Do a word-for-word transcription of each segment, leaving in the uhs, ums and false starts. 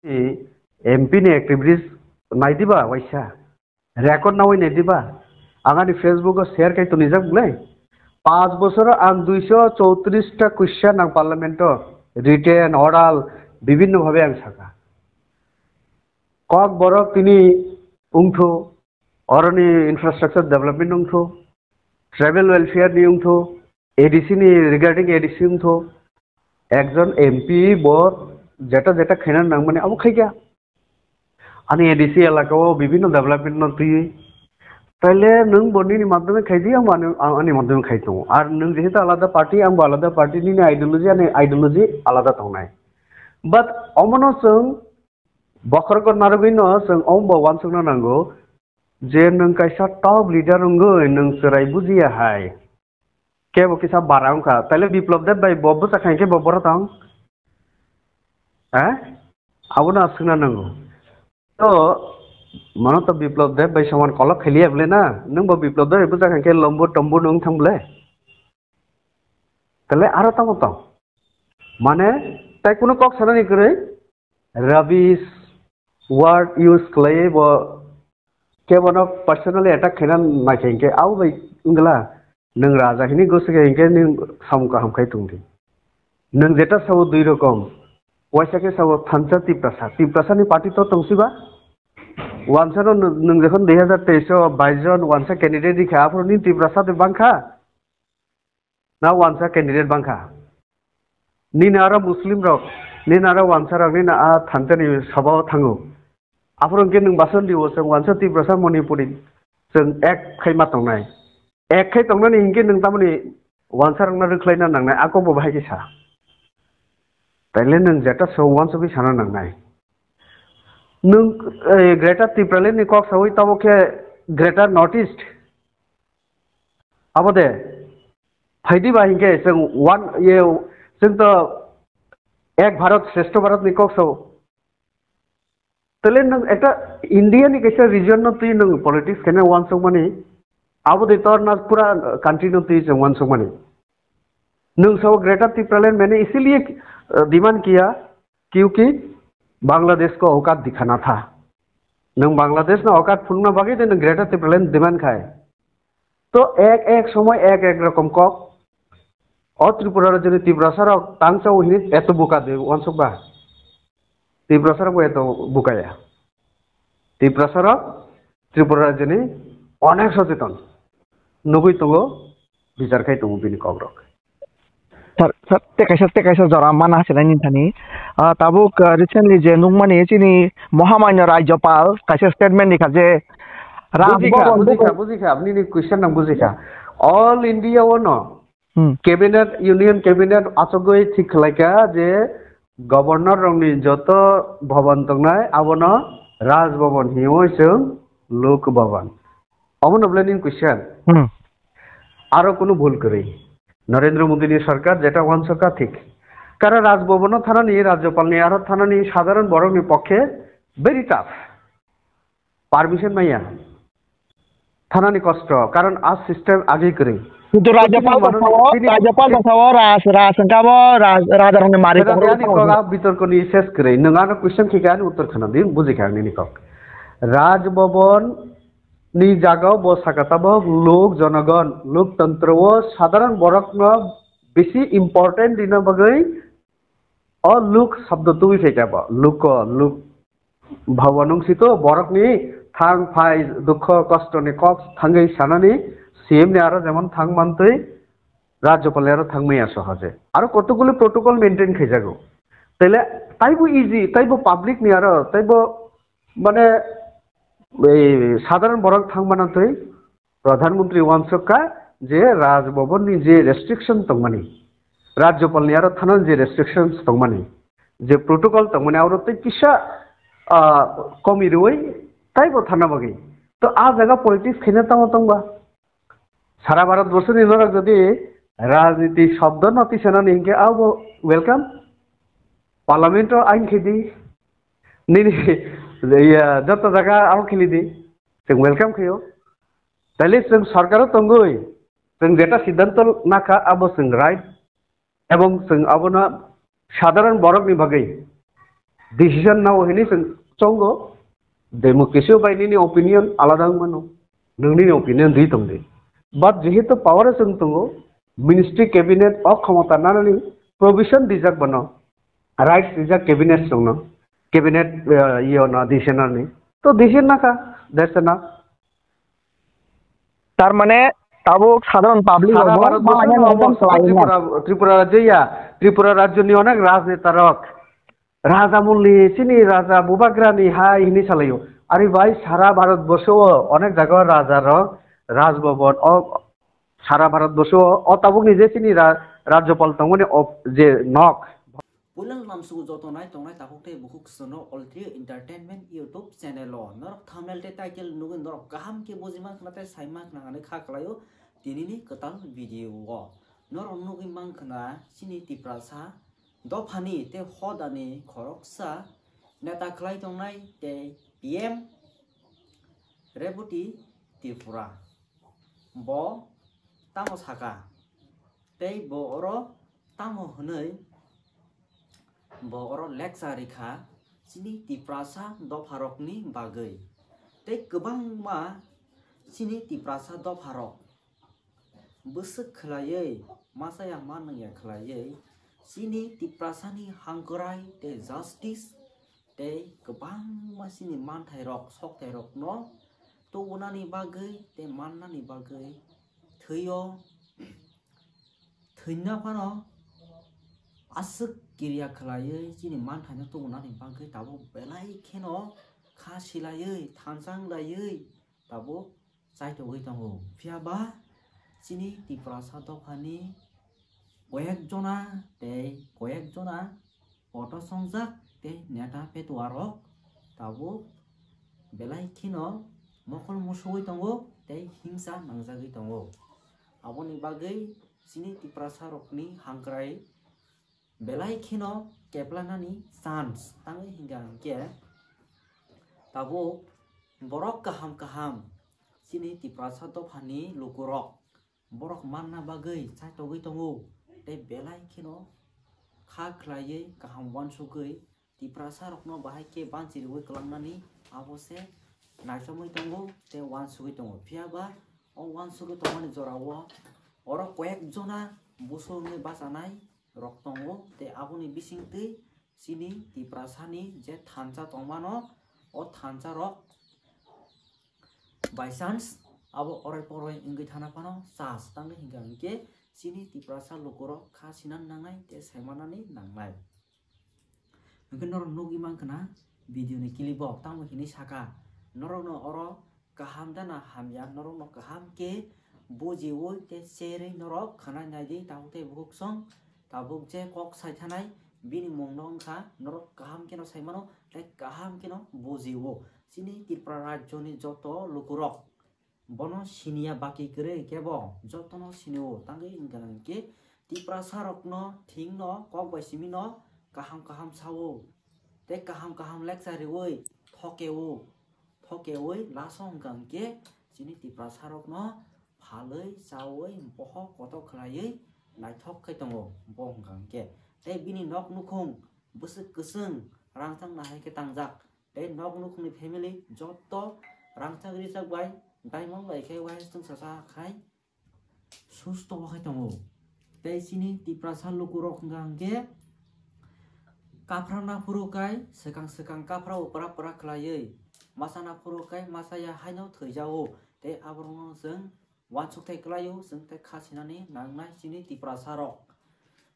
M P ni activities nai diba waisa, record nawi nai diba, ang ani Facebook o share kai tonijak bwle. Panch bosoro ang duiso chowtris ta question ang parliament o written, oral, bibhinno bhabe ang saka. Kok borok tini wngthu, oroni infrastructure development wngthu, tribal welfare ni wngthu, A D C ni regarding A D C wngthu, ekjon M P bo jeta jeta khaina nangmani abo khaikha. Ani A D C elaka o bibhinno development no twi. Taile nwng bo nini madhyome khai di, ang bo ani, ang ani madhyome khai tongo. Ar nwng jehetu alada party, ang bo alada party, nini ideology, ani ideology alada tongnai. But omono chwng bokhorok narwgwi no chwng omo bo uansukna nango je nwng kaisa top leader wngwi nwng chwrai bujiya hai. Kebo kisa bara wngkha. Taile Biplab Deb bai bo bwsa khaikhe bo boro tong? Ha? Abono aswkna nango. To, mano to Biplab Deb bai soman kolok khailiya bwle na? Nwng bo Biplab Deb bai bwsa khaikhe lombo tombo nwng thang bwle? Taile aro tamo tong? Mane, tai kuno kok sanani kwrwi? Rubbish word use khlaiwi bo kebono personally attack khaina naikha hinkhe abo bai wngla nwng raja hini gosi khe hinkhe nwng samung kaham khai tongdi. Nwng jeta sabo dui rokom, waisa khe sabo thansa Tiprasa, Tiprasa ni party to tongsiba? Wansano nwng, nwng jokhon dui hazar teis o bais jon wansa candidate rikha, aphuru nini Tiprasa de bangkha? Na wansa candidate bangkha. Nini aro Muslim rok, nini aro wansa rok, nini a thansa ni sabao thango. Aphuru hwnkhe nwng bason dibo chwng wansa Tiprasa Manipuri. Chwng ek khai ma tongnai. Ek khai tongnani hinkhe nwng tamoni wansa rokno rwkhlaina nangnai, a kokbo bahai khe sa. Taile nwng jeta so wansugwi sana nangnai. Nwng, eh, Greater Tipraland ni kok sawi tamo khe Greater North East. Abo de, phaidi ba hinkhe chwng one, ye, chwng to Ek Bharat Shreshtha Bharat ni kok sao. Tele nwng ekta India ni kaisa region no twi nwng politics khaina wansukmani, abo de tor na pura country no twi chwng wansukmani. Nwng sao Greater Tipraland maine isiliye, uh, demand kiya, kyunki Bangladesh ko aukat dikhana tha. Nwng Bangladesh no aukat phunukna bagwi de nwng Greater Tipraland demand khai. To ek ek somoi ek ek rokom kok. O Tripura rajyoni Tiprasa rok tangsa o hini eto buka de wansuk ba? Tiprasa rok bo eto buka ya. Tiprasa rok Tripura rajyoni onek socheton. Nugui tongo, bichar khai tongo bini kok rok. Sir, sir, tei kaisa, tei kaisa jora mana hachilai ni thani. Ah, tabuk, ah, recently je nukmani chini Mohamanyo Rajyapal kaisa statement ni kha je Raj Bujikha, Bhavan bujikha, bujikha, nini question nang bujikha. All India o no, hmm, cabinet, union cabinet achogwi thik khlaikha je governor rokni joto bhavan tongnai abono Raj Bhavan hiyo chwng Lok Bhavan. Omono bwle nini question? Hmm. Aro kunu bhul kwrwi. Narendra Modi ni sarkar jeta wansukha thik. Kara Raj Bhavan o thanani, Rajyapal ni aro thanani sadharan borok ni pokkhe very tough. Permission maya. Thanani kosto, karon a system agi kwrwi. Kintu Rajyapal bini mano-, bosao, bini Rajyapal bosao Raj, Raj hwnkhe abo Raj, Raja rokni mari Khena tongo. Ani kok a bitorko ni ses kwrwi. Nwng ano question khe ani uttor khna di, bujikha ang nini kok. Raj Bhavan ni jagao bo saka tabok lok jonogon, loktontro o sadharan borokno bisi important rina bagwi o lok shabdo tubui phaikha bo. Loko, lok bhaban wngsito borokni thang phai dukho kostoni kok thangwi sanani C M ni aro jemon thang mantwi Rajyapal ni aro thangmaya sohoje. Aro kotokguli protocol maintain khaijago. Taile taibo easy, taibo public ni aro, taibo mane, ei, sadharan borok thang manantwi Pradhan Mantri wansukha je Raj Bhavan ni je restriction tongmani, Rajyapal ni aro thanani je restrictions tongmani, je protocol tongmani, aro tei kisa, ah, komi rwui taibo thana bagwi. To a jaga politics khaina tamo tongba? Sara Bharat borsoni norok jodi rajniti shobdo no tisanani hinkhe abo welcome. Parliament o ain khedi. Nini, iya, joto jaga abo khili di. Chwng welcome khaio. Taile chwng sarkar o tongwi, chwng jeta siddhanto nakha abo chwng right. Ebong chwng abono sadharan borokni bagwi decision nao hini chwng chongo. Democracy bai nini opinion alada wng mano, nwng nini opinion di tong di. But jehetu power o chwng tongo, ministry cabinet o khomota nanani provision dijak bono, rights dijak cabinet chwngno, cabinet, eh, iyo no decision ni. To decision nakha, that's enough. Tar mane tabuk sadharon public Sara rok bo Bharat ma borso laina no, nang obo tong swkang khlai na. Tripura, Tripura rajyo ya, Tripura rajyo ni onek rajneta rok. Raja mul ni chini raja bubagra ni hai hini salaio. Ari bai sara Bharat borso o onek jaga o raja rok, Raj Bhavan o sara Bharat borso o, o tabuk ni je chini ra-, rajyopal tongmani o je nok. Puilano namsugo joto nai tongnai takhuk tei bukhuk songno All Three Entertainment YouTube channel o. Norok thumbnail tei title nugwi norok kaham khe bujima khna tei saima khna hwnwi kha khlaio tinini kwtal video o. Norok nugwi mankha chini Tiprasa dophani tei hodani khoroksa neta khlai tongnai tei P M Reboti Tripura. Bo tamo saka tei bo oro tamo hwnwi bo oro lecture rikha chini Tiprasa dopharokni bagwi. Tei kwbangma chini Tiprasa dopharok bwswk khwlaiwi, masa ya ma nung ya khwlaiwi, chini Tiprasani hangkrai tei justice tei kwbangma chini manthairok, sokthairokno tubunani bagwi tei mannani bagwi thwio, thwina phano aswk kiriya khwlaiwi chini manthaino tubunani bagwi tabuk belai kheno kha silaiwi, thansa wnglaiwi tabuk chaitogwi tongo. Phiya ba chini Tiprasa dophani koyek jona tei koyek jona auto songjak tei neta petuarok tabuk belai kheno mokol musugwi tongo tei hingsa nangjagwi tongo. Aboni bagwi chini Tiprasa rokni hangkrai belai kheno keplanani chance, tangwi hingka hingke tabuk borok kaham kaham chini Tiprasa dophani lukurok borok manna bagwi chaitogwi tongo tei belai kheno kha khlaiwi kaham uansugwi Tiprasa rokno bahai khe banchi rwui kwlangnani abo se naichomwi tongo tei uansugwi tongo. Phiya ba o uansugwi tongmani jorao oro koyek jona busu wngwi bachanai rok tongo tei aboni bisingtwi chini Tiprasani je thansa tongmano, o thansa rok by chance abo oroi poroi wngwi thana phano chas tangwi hingka hingke chini Tiprasa lukurok kha sinan nangnai tei saimanani nangnai. Hingke norok nugwi mankha na video ni clip o tamo hinwi saka, norokno oro kaham dana hamya, norokno kaham khe bujiwi tei cherwi norok khwnai naidi tabuk tei bukhuk song tabuk je kok sai thanai bini mungno wngkha norok kaham kheno sai mano tei kaham kheno bujiwo. Chini Tripura rajyoni joto lukurok bono siniya baki kwrwi kebo jotono sinio tangwi wngkha hwnkhe Tiprasa rokno thwngno kok bai simino kaham kaham sao tei kaham kaham lecture riwi thokeo. Thokewi laso hwnkha hwnkhe chini Tiprasa rokno phalwi chawi bohok kotor khlaiwi naithok khai tongo bo hwnkha hwnkhe. Tei bini nok nukhung bwswk kwchwng rangchak nahai khe tangjak tei nok nukhungni family joto rangchak rijak bai diamond bai khe uaisuk chwngsacha khai susto bo khai tongo. Tei chini Tiprasa lukurok hwnkha hwnkhe kaphra naphuru kai swkang swkang kaphra o pura pura khlaiwi masa naphuru kai masa ya haino thwijago. Tei aborokno chwng uansukthai kwlaio, chwng tei kha sinani nangnai chini Tiprasa rok.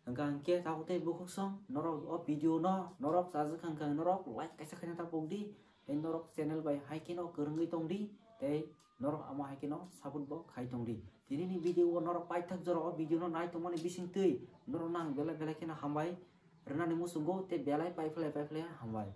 Hwnkha hwnkhe tabuk tei bukhuk song norok o video no norok chajak hwnkha norok like kaisa khaina ta pokdi. Tei norok channel bai hai kheno kwrwngwi tongdi tei norok amo hai kheno support bo khai tongdi. Tinini video o norok paithak jora o video no nai tongmani bisingtwi norokno ang belai belai kheno hambai rwnani muchungo tei belai paiphlai paiphlai hambai.